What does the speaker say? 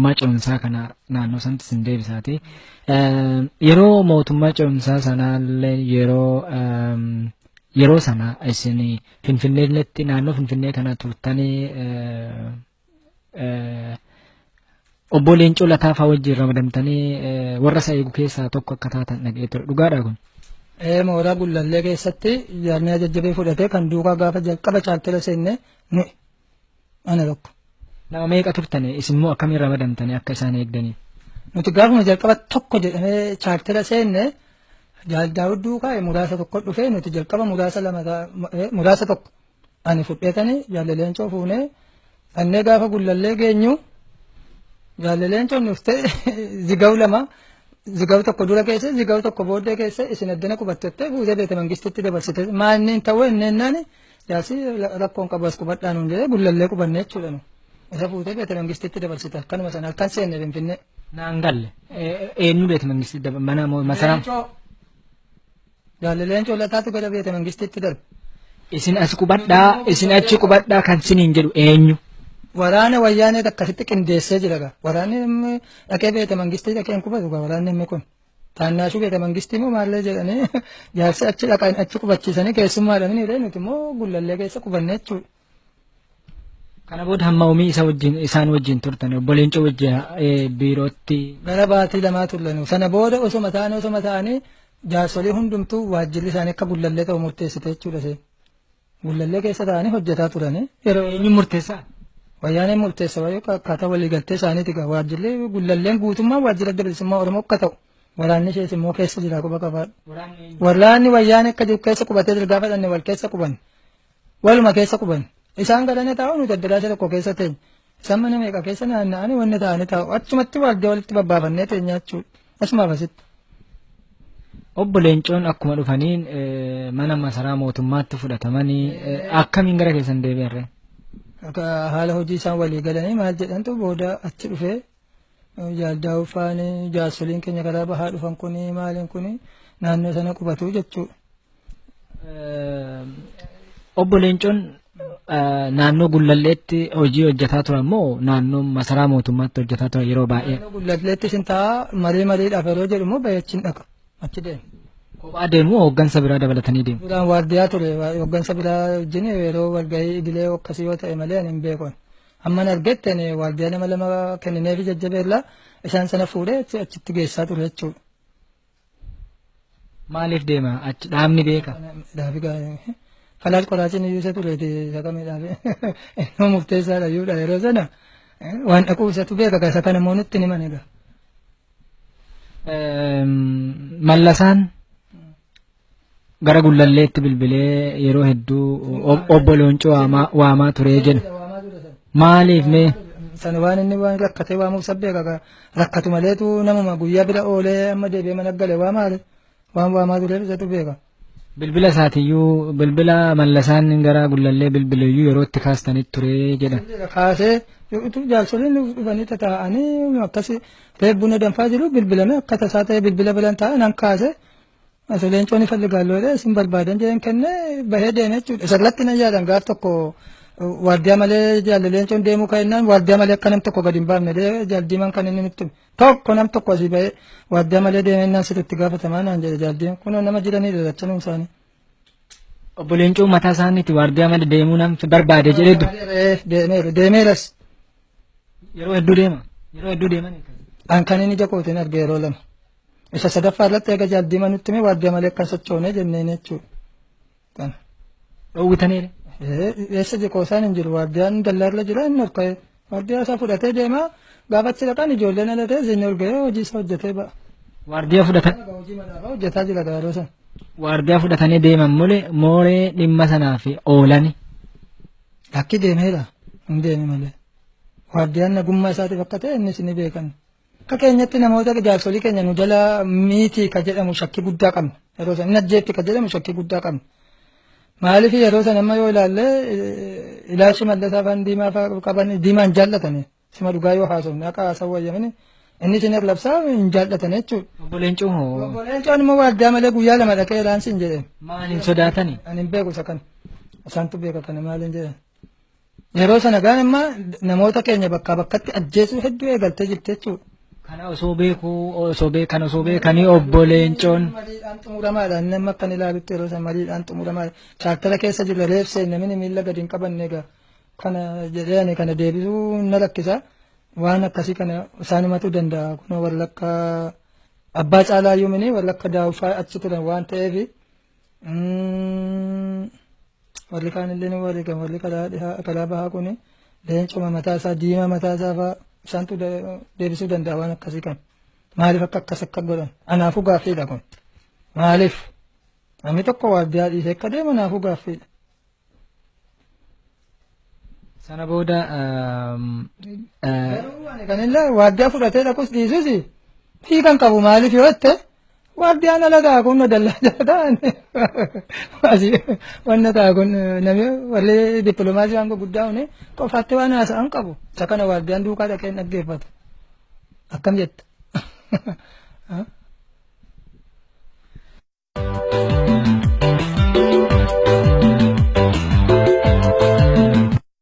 Mootummaa ce'umsaa kana naannoo sanatti sin deebisaati. Yeroo mootummaa ce'umsaa sanaallee yeroo sana isin Finfinneetti naannoo Finfinnee kana turtanii obbo Leencoo Lataa fa'aa wajjin ramadamtanii warra isa eegu keessaa tokko akka taatan dhaga'ee ture. Dhugaadhaa kun? Mooraa Gullallee keessatti jaarmiyaa jajjabee fudhatee kan duukaa gaafa jalqaba chaartera seenne nuyi. Ana tokko. Nama meeqa turtani? Isin immoo akkamiin ramadamtani akka isaan eegdaniif? Nuti gaafuma jalqaba tokko jedhamee chaartera seenne Jaal Daawud duukaa muraasa tokko dhufee nuti jalqaba muraasa lama muraasa tokko ani fudheetani Jaalle Leencoo fuunee dhannee gaafa Gullallee geenyu Jaalle Leencoon dhuftee zigaw lama zigaw tokko dura keessa zigaw tokko booddee keessa isin addana qubattettee fuutee beete mangistitti dabarsite maal inni hin ta'u inni ennaani Jaarsi rakkoon qabu as qubadhaa nuun jedhee Gullallee qubanne jechuudha nu. Isa fuutee beete mangistitti dabarsite akkanuma sana halkan seenne Finfinnee. Naan galle. Eenyu beete mangistitti mana masaraa? Leencoo. Jaalle Leencoo Lataatu gara beete mangistitti darbe. Isin as qubadhaa isin achi qubadhaa kan siniin jedhu eenyu? Waraana wayyaanee akkasitti qindeessee jira gaa. Waraanni dhaqee beete mangistii dhaqee hin qubatu gaa waraanni inni kun. Taannaashuu beeta mangistii moo maallee jedhanii jaarsi achi dhaqan achi qubachiisanii keessummaadhaan ni nuti immoo Gullallee keessa qubanne jechuudha. Kana booda hamma omii isa wajjin isaan wajjin turtan obbo Leencoo wajjin biirootti. Gara baatii lamaa turlanu. Sana booda osoma ta'anii jaarsolii hundumtuu waajjirri isaanii akka Gullallee ta'u murteessite jechuudha isheen. Gullallee keessa ta'anii hojjetaa turanii. Yeroo eenyu murteessaa? Wayyaaneen murteessa wayyoo akkaataa waliigaltee isaaniiti gaa waajjirri Gullalleen guutummaa waajjira Adda Bilisummaa Oromoo akka ta'u waraanni ishees immoo keessa jira quba qabaadhu. Waraanni wayyaanee akka jiru keessa qubatee jira gaafa dhanne wal keessa quban. Waluma keessa quban. Isaan galana taa'u nuti addaraasha tokko keessa teenya. Isaan mana meeqa keessa naanna'anii wanni ta'anii taa'u. Achumatti waardiyyaa walitti babbaafannee teenya jechuudha. Asumaaf asitti. Obbo Leencoon akkuma dhufaniin mana masaraa mootummaatti fudhatamanii akkamiin gara keessan deebi'an ree? Haala hojii isaan walii galanii maal jedhantu booda achi dhufee Jaal Daawud faani jaarsoliin keenya karaa bahaa dhufan kuni maaliin kuni naannoo sana qubatu jechuudha. Obbo Leencoon naannoo Gullalleetti hojii hojjetaa turan moo naannoo masaraa mootummaatti hojjetaa turan yeroo baay'ee? Naannoo Gullalleetti isin ta'a marii mariidhaaf yeroo jedhu immoo bahee achiin dhaqa achi deema. Kophaa deemu hooggansa biraa dabalatanii deemu? Duraan waardiyaa ture hooggansa biraa wajjin yeroo walgahii idilee akkasii yoo ta'e malee ani hin beeku. Amman argetti ani waardiyaa nama lama kennineefi jajjabeellaa isaan sana fuudhee achitti geessaa ture jechuudha. Maaliif deema achi dhaabni beeka? Dhaabi falaas qoraatiin iyyuu isa tureeti isa kamii dhaabi innoo murteessaadha iyyuudha yeroo sana waan dhaquu isatu beeka isa kana immoo nutti ni himan egaa. Mallasaan gara Gullalleetti bilbilee yeroo hedduu obbo Leencoo waamaa turee jedhu. Maaliif mee? Sana waan inni waan rakkatee waamuuf sabbeeka rakkatu maleetu namuma guyyaa bira oolee amma deebi'ee mana gale waamaale waan waamaa tureef isatu beeka. Bilbila isaatiyyuu bilbila Mallasaan gara Gullallee bilbileyyuu yeroo itti kaastanitti ture jedhan. Kaasee utuu jaarsoliin dhufanii tataa'anii akkasi reef buna danfaa jiru bilbilame akka tasaa ta'e bilbila bilan taa'an nan kaase Osoo Leencoon ifa ligaaloo jedhee isin barbaadan jedheen kennee bahee deeme jechuudha. Isa irratti nan yaadan gaaf tokko waardiyaa malee jaalli Leencoon deemuu ka'ennaan waardiyaa malee akka nam tokko gadi hin baafne jedhee jaaldiimaan kan inni nutti hime. Tokko nam tokko asii bahee waardiyaa malee deemennaan situ itti gaafatamaa naan jedhe jaaldiimaan. Kunoo nama jiranidha lachanuu isaanii. Obbo Leencoon mataa isaaniitti waardiyaa malee deemuu nam barbaade jedhee Deemeera deemeeras. Yeroo hedduu deema. Yeroo hedduu deeman. An kan inni ija kootiin arge yeroo lama. Isa sadaffaa irratti eega jaal Diimaa nutti hime waardiyaa malee akka hin sochoone jenneen jechuudha. Kana. Dhoowwitaniire. Eessa qoosaan hin jiru waardiyaan dallaa irra jira inni ol ka'ee waardiyaa isaa fudhatee deema gaafa achi dhaqan ijoolleen ala ta'e inni ol ga'ee hojii isaa hojjetee ba'a. Waardiyaa fudhatan. Hojii manaafaa hojjetaa jira yeroo sana. Waardiyaa fudhatanii deeman malee mooree dhimma sanaaf oolani. Lakki deemeera hin deeme malee. Waardiyaan nagummaa isaatiif akka ta'e innis ni beekan. Akka keenyatti namoota jaarsolii keenya nu jala miitii ka jedhamu shakkii guddaa qabna. Yeroo sana inni ajjeefti ka jedhamu shakkii guddaa qabna. Maaliif yeroo sana amma yoo ilaalle ilaalchi Mallasaa afaan diimaa fa'aa qaban diimaa hin jaallatani. Sima dhugaa yoo haasofne akka haasawuu wayyamini inni isin arrabsaa hin jaallatan jechuudha. Obbo Leencoo hoo? Obbo Leencoon immoo waardiyaa malee guyyaa lama dhaqee ilaansi hin jedheen. Maaliin sodaatani? Ani hin beeku isa kana. Isaantu beeka kana maaliin jedhan. Yeroo sana gaan amma namoota keenya bakkaa bakkatti ajjeesuu hedduu eegaltee jirti jechuudha. Kana osoo beekuu osoo beekan osoo beekanii obbo Leencoon. Mariidhaan xumuramaadha. Inni amma akkan ilaalutti yeroo sana mariidhaan xumuramaadha. Chaartara keessa jirra reefsee namni miila gadi hin qabanne egaa kana jedhee ani kana deebisuu na rakkisa. Waan akkasii kana isaanumatu danda'a. Kun warra akka abbaa caalaa yuumini warra akka daawufaa achi turan waan ta'eef warri kaan illee ni wareegamu. Warri karaa dhihaa karaa bahaa kun leencuma mataa isaa diimaa mataa isaa fa'aa isaantu deebisuu danda'a waan akkasii kana. Maaliif akka akkas akka godhan? Anaafuu gaaffiidha kun. Maaliif? Namni tokko waardiyaa dhiisee akka deemu anaafuu gaaffiidha. Sana booda Garuu ani kan illee waardiyaa fudhatee dhaqus dhiisus hiikan qabu maaliif yoo jette waardiyaan ala ta'a kun dallaa jala ta'an asii wanna ta'a kun namni warri dippiloomaasii waan gurguddaa kun qofaatti waan haasa'an qabu. Isa kana waardiyaan duukaa dhaqee hin dhaggeeffatu. Akkam jetta?